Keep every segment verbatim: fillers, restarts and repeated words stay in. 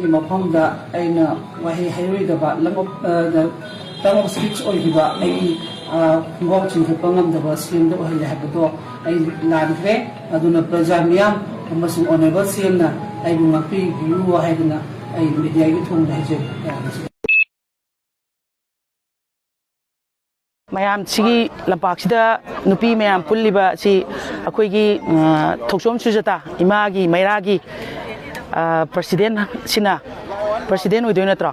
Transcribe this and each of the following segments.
ꯒꯤ ꯃꯐꯝꯗ ꯑꯩꯅ ꯋꯥꯍꯩ ꯍꯥꯏꯔꯣꯏꯗꯕ, ꯂꯝ ꯑꯣꯐ, ꯑ, ꯇꯔꯝ ꯑꯣꯐ ꯁ꯭ꯄꯤꯆ ꯑꯣꯏꯈꯤꯕ ꯑꯩꯒꯤ, ꯑ, ꯈꯣꯡꯒ꯭ꯔꯥꯎ ꯆꯤꯡꯈꯠꯄ ꯉꯝꯗꯕ ꯁꯤ ꯑꯦꯝꯗ ꯑꯣꯏꯍꯜꯂꯦ ꯍꯥꯏꯕꯗꯣ ꯑꯩ ꯂꯥꯟꯈ꯭ꯔꯦ꯫ ꯑꯗꯨꯅ ꯄ꯭ꯔꯖꯥ ꯃꯤꯌꯥꯝ ꯑꯃꯁꯨꯡ ꯑꯣꯅꯔꯦꯕꯜ ꯁꯤ ꯑꯦꯝꯅ ꯑꯩꯕꯨ ꯉꯥꯛꯄꯤꯕꯤꯌꯨ ꯍꯥꯏꯗꯅ ꯑꯩ ꯃꯤꯗꯤꯌꯥꯒꯤ ꯊꯣꯡꯗ ꯍꯥꯏꯖꯔꯤ꯫ ꯃꯌꯥꯝꯁꯤꯒꯤ ꯂꯝꯄꯥꯛꯁꯤꯗ ꯅꯨꯄꯤ ꯃꯌꯥꯝ ꯄꯨꯜꯂꯤꯕ ꯑꯁꯤ ꯑꯩꯈꯣꯏꯒꯤ, ꯑ, ꯊꯣꯛꯆꯣꯝ ꯁꯨꯖꯇꯥ ꯏꯃꯥꯒꯤ ꯃꯩꯔꯥꯒꯤ, ꯑ, ꯄ꯭ꯔꯁꯤꯗꯦꯟꯁꯤꯅ, ꯄ꯭ꯔꯁꯤꯗꯦꯟ ꯑꯣꯏꯗꯣꯏ ꯅꯠꯇ꯭ꯔꯣ?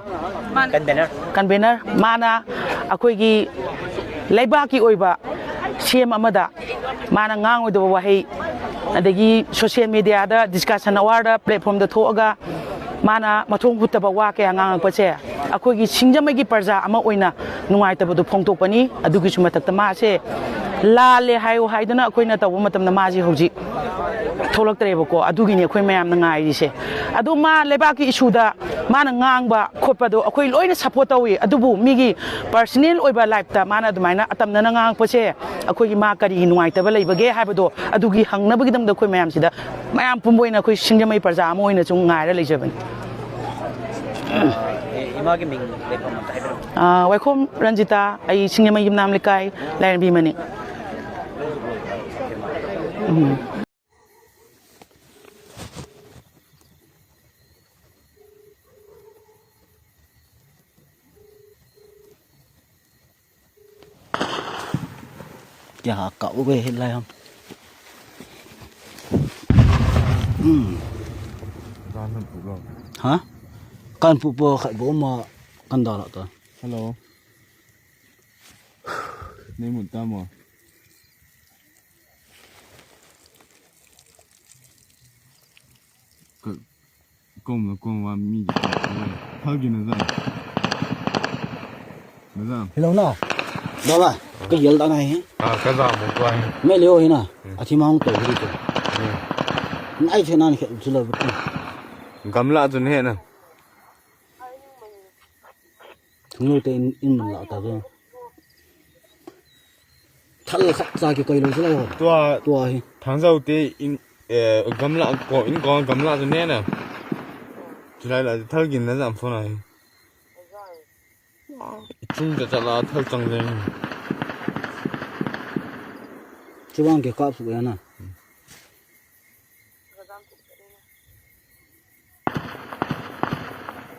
ꯀꯟꯚꯦꯅꯔ꯫ ꯀꯟꯚꯦꯅꯔ꯫ ꯃꯥꯅ ꯑꯩꯈꯣꯏꯒꯤ ꯂꯩꯕꯥꯛꯀꯤ ꯑꯣꯏꯕ ꯁꯤ ꯑꯦꯝ ꯑꯃꯗ ꯃꯥꯅ ꯉꯥꯡꯉꯣꯏꯗꯕ ꯋꯥꯍꯩ, ꯑꯗꯒꯤ ꯁꯣꯁꯤꯌꯦꯜ ꯃꯦꯗꯤꯌꯥꯗ ꯗꯤꯁꯀꯁꯟ ꯑꯋꯥꯔꯗ ꯄ꯭ꯂꯦꯠꯐꯣꯝꯗ ꯊꯣꯛꯑꯒ ꯃꯥꯅ ꯃꯊꯣꯡ ꯍꯨꯠꯇꯕ ꯋꯥ ꯀꯌꯥ ꯉꯥꯡꯉꯛꯄꯁꯦ ꯑꯩꯈꯣꯏꯒꯤ ꯁꯤꯡꯖꯃꯩꯒꯤ ꯄ꯭ꯔꯖꯥ ꯑꯃ ꯑꯣꯏꯅ ꯅꯨꯡꯉꯥꯏꯇꯕꯗꯣ ꯐꯣꯡꯗꯣꯛꯄꯅꯤ꯫ ꯑꯗꯨꯒꯤꯁꯨ ꯃꯊꯛꯇ ꯃꯥꯁꯦ ꯂꯥꯜꯂꯦ ꯍꯥꯏꯌꯨ ꯍꯥꯏꯗꯅ ꯑꯩꯈꯣꯏꯅ ꯇꯧꯕ ꯃꯇꯝꯗ ꯃꯥꯁꯦ ꯍꯧꯖꯤꯛ ꯊꯣꯛꯂꯛꯇ꯭ꯔꯦꯕꯀꯣ꯫ ꯑꯗꯨꯒꯤꯅꯤ ꯑꯩꯈꯣꯏ ꯃꯌꯥꯝꯅ ꯉꯥꯏꯔꯤꯁꯦ꯫ ꯑꯗꯣ ꯃꯥ ꯂꯩꯕꯥꯛꯀꯤ ꯏꯁꯨꯗ ꯃꯥꯅ ꯉꯥꯡꯕ ꯈꯣꯠꯄꯗꯣ ꯑꯩꯈꯣꯏ ꯂꯣꯏꯅ ꯁꯞꯄꯣꯔꯠ ꯇꯧꯏ, ꯑꯗꯨꯕꯨ ꯃꯤꯒꯤ ꯄꯔꯁꯅꯦꯜ ꯑꯣꯏꯕ ꯂꯥꯏꯐꯇ ꯃꯥꯅ ꯑꯗꯨꯃꯥꯏꯅ ꯑꯇꯝꯅꯅ ꯉꯥꯡꯉꯛꯄꯁꯦ ꯑꯩꯈꯣꯏꯒꯤ ꯃꯥ ꯀꯔꯤꯒꯤ ꯅꯨꯡꯉꯥꯏꯇꯕ ꯂꯩꯕꯒꯦ ꯍꯥꯏꯕꯗꯣ ꯑꯗꯨꯒꯤ ꯍꯪꯅꯕꯒꯤꯗꯃꯛꯇ ꯑꯩꯈꯣꯏ ꯃꯌꯥꯝꯁꯤꯗ, ꯃꯌꯥꯝ ꯄꯨꯝꯕ ꯑꯣꯏꯅ ꯑꯩꯈꯣꯏ ꯁꯤꯡꯖꯃꯩ ꯄ꯭ꯔꯖꯥ ꯑꯃ ꯑꯣꯏꯅ ꯁꯨꯝ ꯉꯥꯏꯔ ꯂꯩꯖꯕꯅꯤ꯫ ꯑꯦ, ꯏꯃꯥꯒꯤ ꯃꯤꯡ ꯂꯩꯐꯝ ꯑꯝꯇ ꯍꯥꯏꯕꯤꯔꯝꯃꯨ꯫ ꯑꯥ, ꯋꯥꯏꯈꯣꯝ ꯔꯟꯖꯤꯇꯥ, ꯑꯩ ꯁꯤꯡꯖꯃꯩ ꯌꯨꯝꯅꯥꯝ ꯂꯩꯀꯥꯏ ꯂꯥꯏꯔꯦꯝꯕꯤ ꯃꯅꯤꯡ꯫ ꯎꯝ꯫ क्या काऊ गए हिला हम। ꯎꯝ꯫ ꯍꯥ? ꯀꯥꯟ ꯄꯨꯄ ꯈꯠꯕ ꯑꯃ ꯀꯟꯗꯥ ꯂꯥꯛꯇ꯫ Hello꯫ ꯅꯩ ꯃꯨꯠ ꯇꯥꯃꯣ꯫ ꯀ-, ꯀꯣꯝꯅ ꯀꯣꯝ ꯋꯥ ꯃꯤꯒꯤ ꯐꯒꯤ ꯅꯖꯥ꯫ ꯅꯖꯥ꯫ Hello, no. Baba, ka yel da na hi. Ah, ka za mo kwa hi. Me le o hi na. Hmm. Athi ma hong to hi to. Hmm. Nai the nan khe chu lo bu. Gamla chu ne na. Thung lo te in, in mun la ta zo. Thal khat cha ki koi lo chu lo. Tua. Tua hi. Thang zau te in, eh, gamla ko, in ko gamla chu ne na. Lai lai thal gin na jam phone ai. Chung ta chala thal chang le. Chuang ke kap su ya na.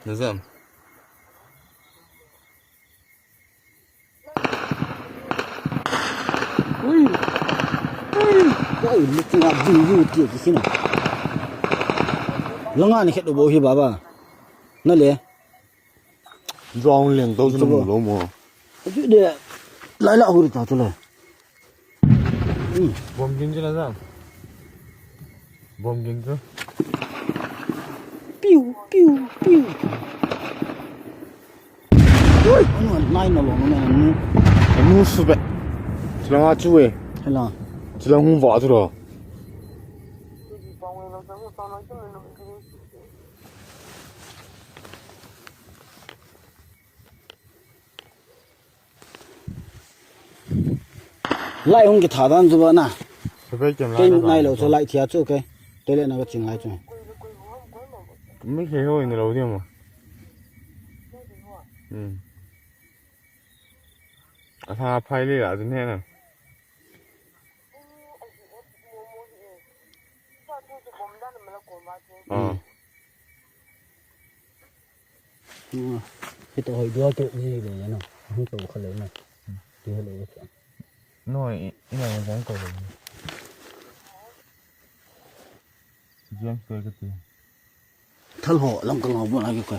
Na jam. Ui. Ui. Ui, looking up, view, view, tiek, tiek, tiek. Langa ni khet bo hi baba. Na le. Drone leng tau chu na mu lo mo. Chu de. Lai la huri ta chu le. Bom ging chu na jam. Bom ging chu. Piu, piu, piu. Oi, anu nai na lo na nu. Nu su be. Chila nga chu e. Hala. Chila hung va chu lo. Lai hung ki tha dan chu ba na. Sabai kem lai. Kei na nai lo chu lai thia chu ke. Toilet na ka ching lai chu. Mi khe ho ni lo dia mo. Hmm. A tha phai le la chu ne na. Ah. Hito hoi dua ke ji le ya no. Hung to kha le na. Ti le ya. No, i, i na jang ko le. Jang ko ke ti. Thal ho lam ka lo bo la ke ko.